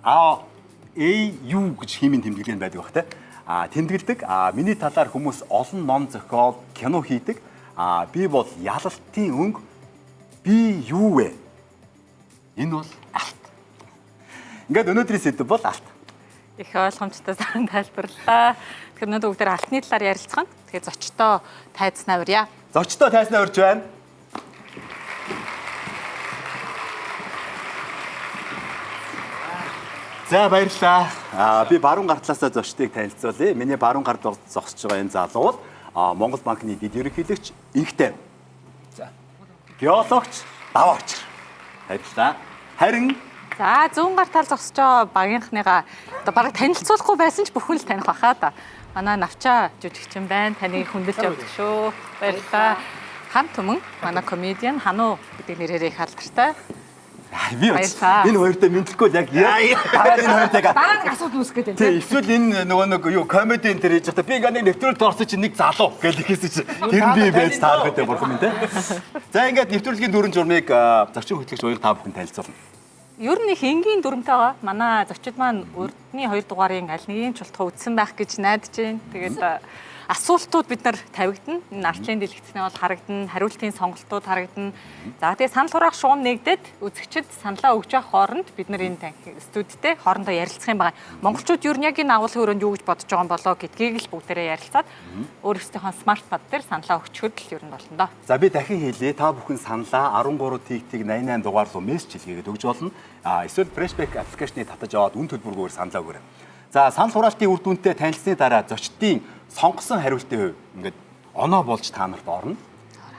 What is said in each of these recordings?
А A U гэж химийн тэмдэглэл байдаг бах те. Тэмдэглэдэг. Миний талаар хүмүүс олон ном зохиол, кино хийдэг. Би бол ялалтын өнгө. Би юу вэ? Энэ бол алт. Ингээд өнөөдрийн сэдэв бол алт. Их ойлгомжтой сан тайлбарлаа. Тэгэхээр өнөөдөр бүгдээр алтны талаар ярилцах нь. Тэгэхээр зочдоо тайзнаа урья. Зочдоо тайзнаа урьж байна. За баярлалаа. Би баруун гар талаасаа зочдыг танилцуулъя. Миний баруун гард зогсож байгаа энэ залуу бол Монгол банкны дэд ерөнхийлөгч Инхтэй. За. Геологч Даваагч. Баярлалаа. Харин За зүүн гар тал зогсож байгаа багийнхныгаа одоо бараг танилцуулахгүй байсан ч бүхэн л таних баха да. Манай Навчаа жүжигчин байна. Таныг хүндэлж явдаг шүү. Баярлалаа. Хан түмэн манай комедиан Хануу гэдэг нэрээр их алдартай. Би Баярлалаа. энэ хоёртой мэдлэхгүй л яг дараа нь энэ хоёртой Дараа нэг асуудал үүсгэх гээд байна. Тий, эсвэл энэ нөгөө нэг юу комеди энэ төр хийж байхдаа би ингээ нэг нэвтрүүлэлт орсон чинь нэг залуу гэж хэлсэн чинь тэр нь би байж таарах гэдэг бурхан минь те. За ингээд нэвтрүүлгийн дүрэн журмыг зочин хөтлөгч уяр та бүхэн танилцуулна. Ер нь их энгийн дүрмтэй байгаа. Манай зочид маань урдны 2 дугаарын аль нэгийг ч болтгоо үзсэн байх гэж найдаж байна. Тэгээд асуултууд бид нар тавигдана. Энэ артлын дэлгэцнээ бол харагдана, хариултын сонголтууд харагдана. За тэгээд санал хураах шугам нэгдээд үзэгчид саналаа өгч явах хооронд бид нар энэ танхи студидтэй хоорондоо ярилцах юм байна. Монголчууд ер нь яг энэ агуулгын өрөөнд юу гэж бодож байгаа юм болоо гэдгийг л бүгдээрээ ярилцаад өөрсдийнхөө смарт пад дээр саналаа өгчхөд л ер нь болно доо. За би дахин хэлье. Та бүхэн саналаа 13 тэг тэг 88 дугаар руу мессеж илгээгээд өгж болно. Эсвэл Freshback аппликейшнийг татаж аваад үн төлбөргүйгээр саналаа өгөөрэй. За санал хураалтын үр дүнтэй танилцсны дараа зочдын сонгосон хариултын хувь ингээд оноо болж та нарт орно.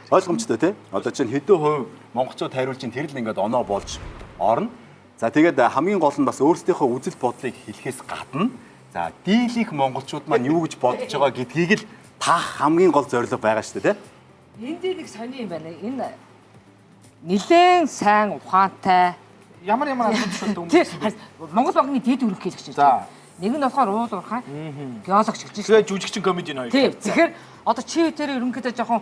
Ойлгомжтой тий? Одоо чинь хэдэн хувь монголчууд хариулж чинь тэр л ингээд оноо болж орно. За тэгээд хамгийн гол нь бас өөрсдийнхөө үзэл бодлыг хэлэхээс гадна за дийлэнх монголчууд маань юу гэж бодож байгаа гэдгийг л таах хамгийн гол зорилго байгаа шүү дээ тий? Энэ дээр нэг сони юм байна. Энэ нилээн сайн ухаантай. Ямар ямар асуудал шүү Тий, дээ. харин Монгол банкны дэд ерөнхийлөгч гэж За. байна. Нэг нь болохоор уул уурхай геологч гэж байна. Тэгээ жүжигчин комедийн хоёр. Тий, тэгэхээр одоо чи тэр ерөнхийдөө жоохон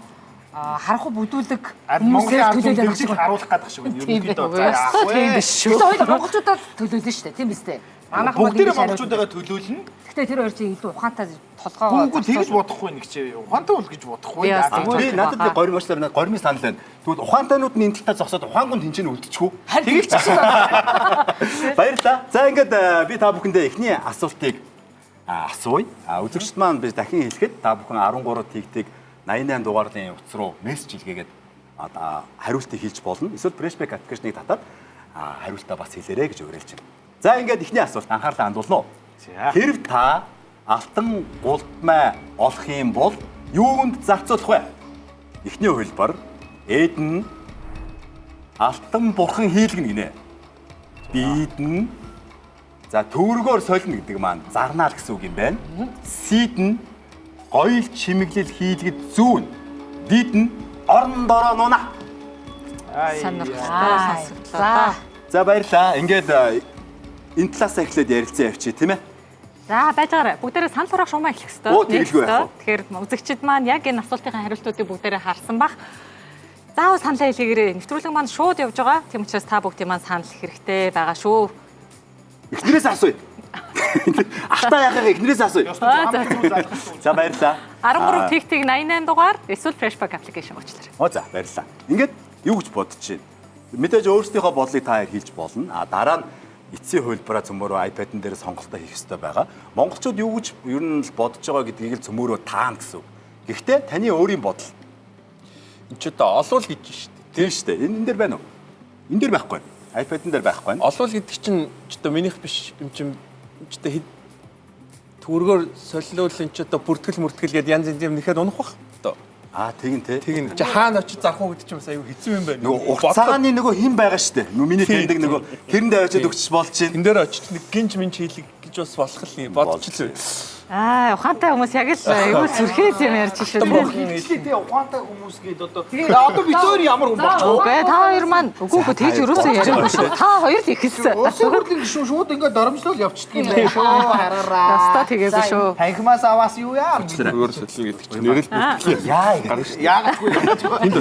харанхуй бүдүүлэг Харин Монголын ард төлөөлөл түмнийг харуулах гэдэг шиг байна. Тийм Ерөнхийдөө байх. за яах Ёстой вэ? тийм биш шүү. Гэхдээ хоёул монголчуудаа төлөөлнө шүү дээ, тийм биз дээ. Манайхан бол Бүгдээрээ ингэж хариулна. монголчуудаа төлөөлнө. Гэхдээ тэр хоёр чинь илүү ухаантай толгоогоо. Үгүй тэгж бодохгүй нэг чи. Ухаантай бол гэж бодохгүй. Би бас За, тэгж тэгвэл Би надад нэг горим уучлаарай надад гормын санал байна. Тэгвэл ухаантайнууд нь энэ талтаа зогсоод ухаангүй нь тэнцэн үлдчихв. Харин тэгж ч гэсэн. Баярлалаа. За ингээд би та бүхэндээ эхний асуултыг асууя. Үзэгчд маань би дахин хэлэхэд та бүхэн 13 тэг тэг 88 дугаарлын утас руу мессеж илгээгээд хариултыг хэлж болно. Эсвэл Freshback аппликейшнийг татаад хариултаа бас хэлээрэй гэж уриалж байна. За ингээд эхний асуулт анхаарлаа хандуулна уу? За. Хэрв та алтан гулдмай олох юм бол юунд зарцуулах вэ? Эхний хувилбар Эд нь алтан бурхан хийлгэнэ гинэ. Бид нь за төвөргөөр солино гэдэг маань зарнаа л гэсэн үг юм байна. Сид нь гоёл чимэглэл хийлгэд зүүн. Дид нь орон дороо нуна. Ай, Сонирхолтой Аа, сонсогдлоо. За. За баярлалаа. Ингээд энэ талаас эхлээд ярилцсан явчих тийм ээ. За байж байгаарай. Бүгдээрээ санал хураах шугамаа эхлэх ёстой. Оо, тэгэлгүй Нэг байх уу? Тэгэхээр үзэгчид маань яг энэ асуултын хариултуудыг бүгдээрээ харсан бах. Заавал саналаа хэлээгээрэй. Нэвтрүүлэг маань шууд явж байгаа. Тийм учраас та бүгдийн маань санал хэрэгтэй байгаа шүү. Эхнэрээс асууя. Алтаа яхаа эхнэрээс асууя. Ёстой За, зам залхах шүү. За баярлалаа. 13 тэг тэг 88 дугаар эсвэл Freshback application уучлаарай. Оо за баярлалаа. Ингээд юу гэж бодож байна? Мэдээж өөрсдийнхөө бодлыг та хэлж болно. А дараа нь эцсийн хувилбараа цөмөрөө iPad-н дээр сонголтоо хийх ёстой байгаа. Монголчууд юу гэж ер нь л бодож байгаа гэдгийг л цөмөрөө таана гэсэн үг. Гэхдээ таны өөрийн бодол Энд ч одоо олуул гэж шүү дээ. тийм шүү дээ. Энэ дээр байна уу? Энэ дээр байхгүй. iPad-н дээр байхгүй. Олуул гэдэг чинь ч одоо минийх биш юм чинь ч одоо хэд төгрөгөөр солиул энэ ч одоо бүртгэл мөртгэл гээд янз янз юм нэхэд унах бах. Одоо Аа тэгин те. тэгин чи хаана очиж зарах уу гэдэг чинь бас аюу хэцүү юм байна. Нөгөө урт цагааны нөгөө хин байгаа шүү дээ. Нөгөө миний Тийм, таньдаг нөгөө тэрэндээ очиад өгчөж болж чинь. Тэн дээр очиж нэг гинж минж хийлэг гэж бас болох л юм бодчихлоо. Аа, ухаантай хүмүүс яг л айгүй зүрхээс юм ярьж шүү дээ. Тий, ухаантай хүмүүс гээд одоо. За одоо бид өөр ямар хүн болчих вэ? Үгүй та хоёр маань үгүй үгүй тэгж юусэн яриаггүй шүү. Та хоёр л ихэлсэн. Улсын хурлын гишүүн шууд ингээд доромжлол явчихдаг юм байна шүү. Хараараа. Ястаа тэгээгүй шүү. Танхимаас аваас юу яа? Төгрөгөөр солино гэдэг чинь нэрэл бүртгэл. Яа гэдэг. Яагаад үгүй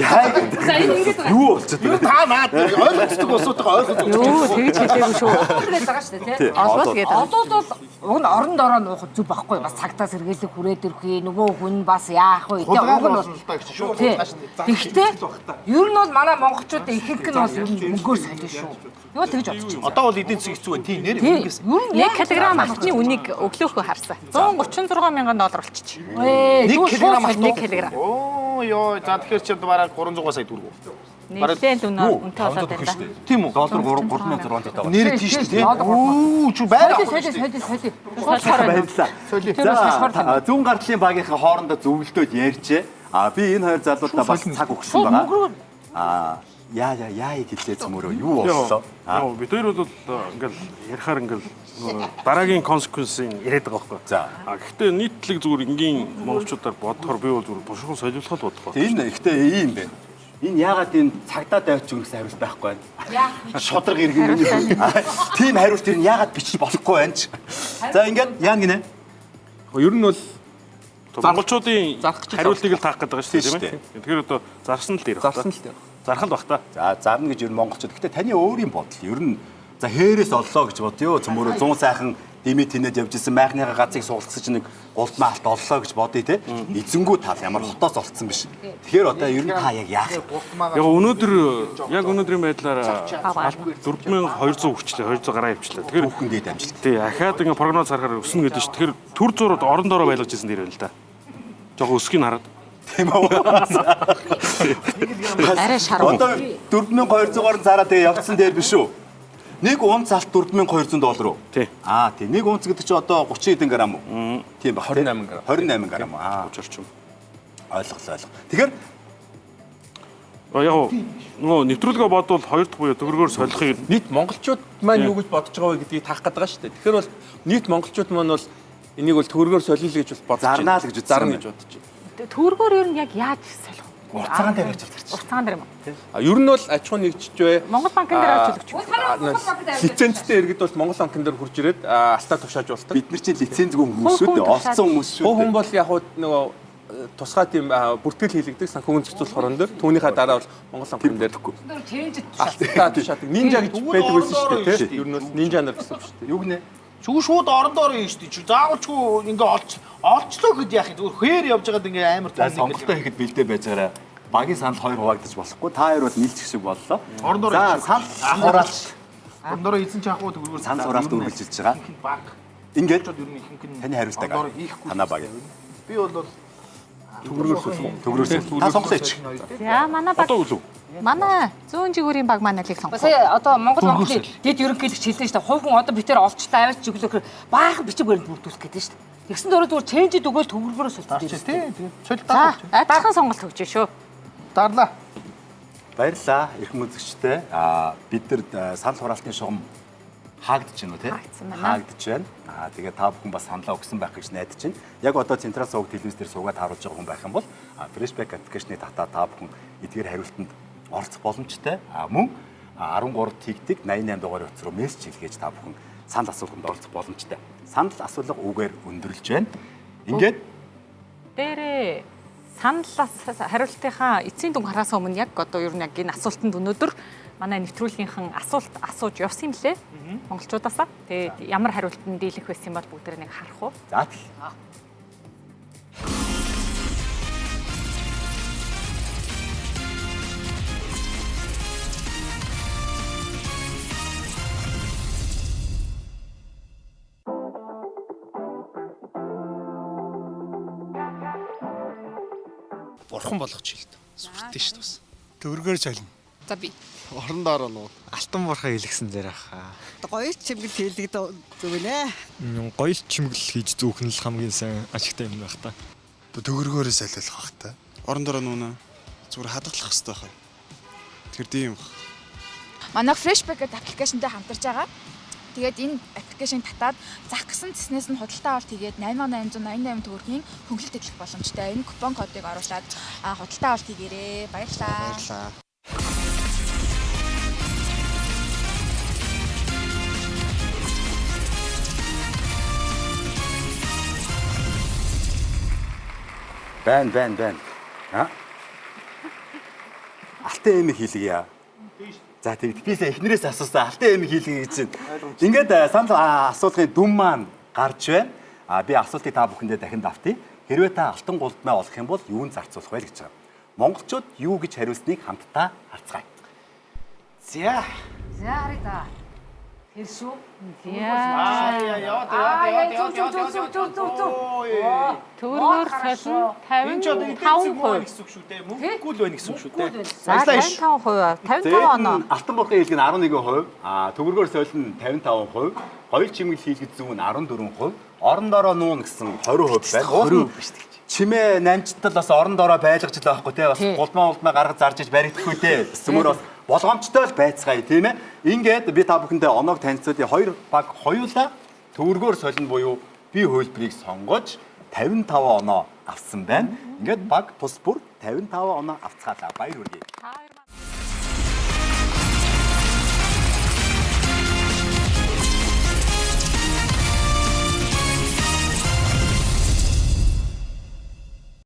Яа гэдэг. За энэ ингэж байгаа. Юу болчиход Юу байна? та наад ойлгоцдог улсуудаа ойлгоцдог. Юу тэгж хэлээгүй шүү. Олвол гэж байгаа шүү дээ тий. Олвол гэдэг. Олвол бол уг нь орон дороо нуух зүг байхгүй бас цагтаа сэргийлэх хүрээд ирэх нөгөө хүн бас яах вэ? Тэ уг нь бол шууд Тий. хулгай шүү дээ. Гэхдээ ер нь бол манай монголчуудын ихэнх нь бол ер нь мөнгөөр солино шүү. Юу л тэгж бодож байна. Одоо бол эдийн засаг хэцүү байна. Тийм нэр Тий. ингээс. Ер нь 1 кг алтны үнийг өглөөхөө харсан. 136 мянган доллар болчих. Ээ, 1 кг алт. 1 кг. Оо ёо, за тэгэхээр чи бараг 300 сая төгрөг. Нэлээд л үнэ үнэтэй болоод байна да. Тийм үү? Доллар 3 3600 таа. Нэр тийш дээ. Үу чи байр авах Солио шүү дээ. солио солио. Солихоор байна. Баярлалаа. Соли. За зүүн гартлын багийнхаа хоорондоо зөвлөлтөд ярьжээ. А би энэ хоёр залуудаа бас цаг өгсөн байгаа. А яа яа яа гэлээ цөмөрөө юу боллоо? А Яа, бид хоёр бол ингээл ярихаар ингээл нөгөө дараагийн consequence-ийн яриад байгаа байхгүй. За. А гэхдээ нийтлэг зүгээр энгийн монголчуудаар бодохоор би бол зүгээр бушуухан солиулах л бодох. энэ ихтэй ийм бэ. Энэ яагаад энэ цагдаа давч өнгөсөн хариулт байхгүй байна? Шудраг иргэн миний. Тийм хариулт тэр нь яагаад бичиж болохгүй байна ч. За ингээд яа гинэ? Ер нь бол Монголчуудын зарах гэж хариултыг л таах гэдэг байгаа шүү Тийм дээ, тийм ээ. Тэгэхээр одоо зарсан л дээр баг. зарсан л дээр. Зарах л баг та. За зарна гэж ер нь монголчууд. Гэтэ таны өөрийн бодол ер нь за хээрээс оллоо гэж бодъё. Цөмөрөө 100 сайхан дими тэнэд явж исэн майхныхаа газыг суулгасан чинь нэг гулдмаа алт оллоо гэж бодъё те. Эзэнгүү тал ямар хотоос олцсон биш. Тэгэхээр одоо ер нь та яг яах вэ? Яг өнөөдөр яг өнөөдрийн байдлаар 4200 хүрчлээ, 200 гараа явчлаа. Тэгэхээр Түүхэн дээд амжилт. тий, ахаад ингээ прогноз харахаар өснө гэдэг чинь тэгэхээр төр зурууд орон дороо байлгаж ирсэн дэр байл та. Жохо өсгийг хараад. Тийм үү? Арай шаруу. Одоо 4200-аар нь зараа тэгээ явцсан дээр биш үү? Нэг унц алт 4200 доллар уу? Тий. Аа тий. Нэг унц гэдэг чинь одоо 30 хэдэн грамм уу? Тийм баг. 28 грамм. 28 грамм. Аа 30 орчим. ойлголоо ойлголоо. Тэгэхээр А яг нөгөө нэвтрүүлгээ бодвол хоёр дахь буюу төгрөгөөр солихыг Нийт монголчууд маань юу гэж бодож байгаа вэ гэдгийг таах гэдэг байгаа шүү дээ. Тэгэхээр бол нийт монголчууд маань бол энийг бол төгрөгөөр солино л гэж бол бодож Зарнаа л гэж үзсэн Зарна юм гэж бодож байна. Төгрөгөөр ер нь яг яаж солих вэ? Урт цагаан дээр авчил зарчих. Урт цагаан дээр юм уу? А ер нь бол аж ахуй нэгжиж Монгол банкн дээр авч өгч. Лицензтэй иргэд бол Монгол банкн дээр хурж ирээд алтаа тушааж болдог. Бид нар чинь лицензгүй хүмүүс шүү дээ. Олцсон хүмүүс шүү Хувь хүн дээ. бол яг хуу нөгөө тусгай тийм бүртгэл хийлэгдэг санхүүгийн зохицуулах хорон дээр түүнийхээ дараа бол Монгол банкн дээр Чэнжид алтаа тушаадаг. Нинжа гэж байдаг байсан шүү дээ, Тийм. тийм. Ер нь бол нинжа нар гэсэн үг шүү дээ. Юу гинэ? Чүү шууд орон доор юм шүү дээ. Чүү заавалчгүй ингээ олч олчлоо гэд яах юм зүгээр хээр явж байгаад ингээ амар За сонголтоо хийхэд бэлдээ байж байгаарай. Багийн санал хоёр хуваагдаж болохгүй. Та хоёр бол нийлчих шиг боллоо. Орон доор За санал хураалт Орон доор эзэн чаах уу төгрөгөөр санал хураалт үргэлжилж байгаа. Ихэнх нь баг. Ингээд Ер нь ихэнх нь таны хариултаа орон доор хийхгүй. танаа баг. Би бол Төгрөгөөр солих. Төгрөөс та сонголоо хийчих. За манай баг одоо үлээ. манай зүүн жигүүрийн баг маань алийг сонгох. Сая одоо Монгол банкны дэд ерөнхийлөгч хэлсэн шүү дээ. Хувь хүн одоо битээр олчлоо аваач өглөөхөр баахан бичиг баримт бүрдүүлэх гэдэг шүү дээ. Тэгсэн дөрөв зүгээр чэнжид өгөөл төгрөгөөрөө солилцдог. тий тий. Соль За даа. адилхан сонголт өгч шүү. Дарлаа. Баярлалаа эрхэм үзэгчтэй. Аа бид нар санал хураалтын шугам хаагдаж байна уу те? Хаагдсан байна. Хаагдаж байна. Аа тэгээ та бүхэн бас саналаа өгсөн байх гэж найдаж байна. Яг одоо Централ сувг телевиз дээр суугаад харуулж байгаа хүн байх юм бол Freshback аппликейшнийг татаа та бүхэн эдгээр хариултанд оролцох боломжтой. Аа мөн 13 тэгтэг 88 дугаарын утас руу мессеж хэлгээж та бүхэн санал асуулганд оролцох боломжтой. Санал асуулга үгээр өндөрлж байна. Ингээд Дээрээ саналаас хариултынхаа эцсийн дүн харахаас өмнө яг одоо ер нь яг энэ асуултанд өнөөдөр манай нэвтрүүлгийнхэн асуулт асууж явсан юм лээ. Монголчуудаасаа. Тэгээд ямар хариултанд дийлэх байсан юм бол бүгдээрээ нэг харах уу. за тэгэл. Бурхан болгоч хэлд. Сүртэй шүү дээ бас. Төгрөгөөр солино. За би. Орон доор нь. Алтан бурхаа хэлгсэн дээр хаа. Гоё чимгэл хийлэг зүгнэ. Гоё чимгэл хийж зүүх нь л хамгийн сайн ашигтай юм байх та. Төгрөгөөр солиулах бах та. Орон доор нүүнэ. Зүгээр хадгалах хэрэгтэй байх. Тэр тийм баг. Манай Freshback гэдэг аппликейшнтэй хамтарч байгаа. Тэгээд энэ application татаад зах гэсэн цэснээс нь худалдаа авалт хийгээд 8888 төгрөгийн хөнгөлөлт эдлэх боломжтой. Энэ купон кодыг оруулаад худалдаа авалт хийгээрэй. Баярлалаа. Баярлалаа. Байна, байна, байна. А? Алтан эмэг хийлгэе. За тэгд би сая эхнэрээс асуусан алтан эмэг хийлгэе гэж чинь. Ингээд санал асуулгын дүн маань гарч байна. А би асуултыг та бүхэндээ дахин давтъя. Хэрвээ та алтан гулдмай олох юм бол юунд зарцуулах вэ гэж байгаа. Монголчууд юу гэж хариулсныг хамтдаа харцгаая. За. За харъя да. Тэр шүү. Яа. Аа яваад Аа, яваад яа, яваад зүг, яваад зүг, зүг, зүг, зүг. Ой. Төгрөгөөр солино Энэ ч одоо эдийн засаг муу 55%. гэсэн үг шүү дээ. Мөнгөгүй л байна гэсэн үг шүү дээ. За 55%. 55 оноо. Алтан бурхын хийлэг нь 11%, төгрөгөөр солино 55%, гоёл чимэгэл хийлгэд зүүн 14%, орон дороо нуун гэсэн 20% байна. 20% биш тэгж. Чимээ намжтал бас орон дороо байлгаж л байхгүй те бас гулмаа улмаа гаргаж зарж иж баригдахгүй те. Сүмөр бас болгоомжтой л байцгаая тийм ээ. Ингээд би та бүхэндээ оноог танилцуулъя. Хоёр баг хоёулаа төгрөгөөр солино буюу би хувилбарыг сонгож 55 оноо авсан байна. Ингээд баг тус бүр 55 оноо авцгаалаа. Баяр хүргэе. Та хоёр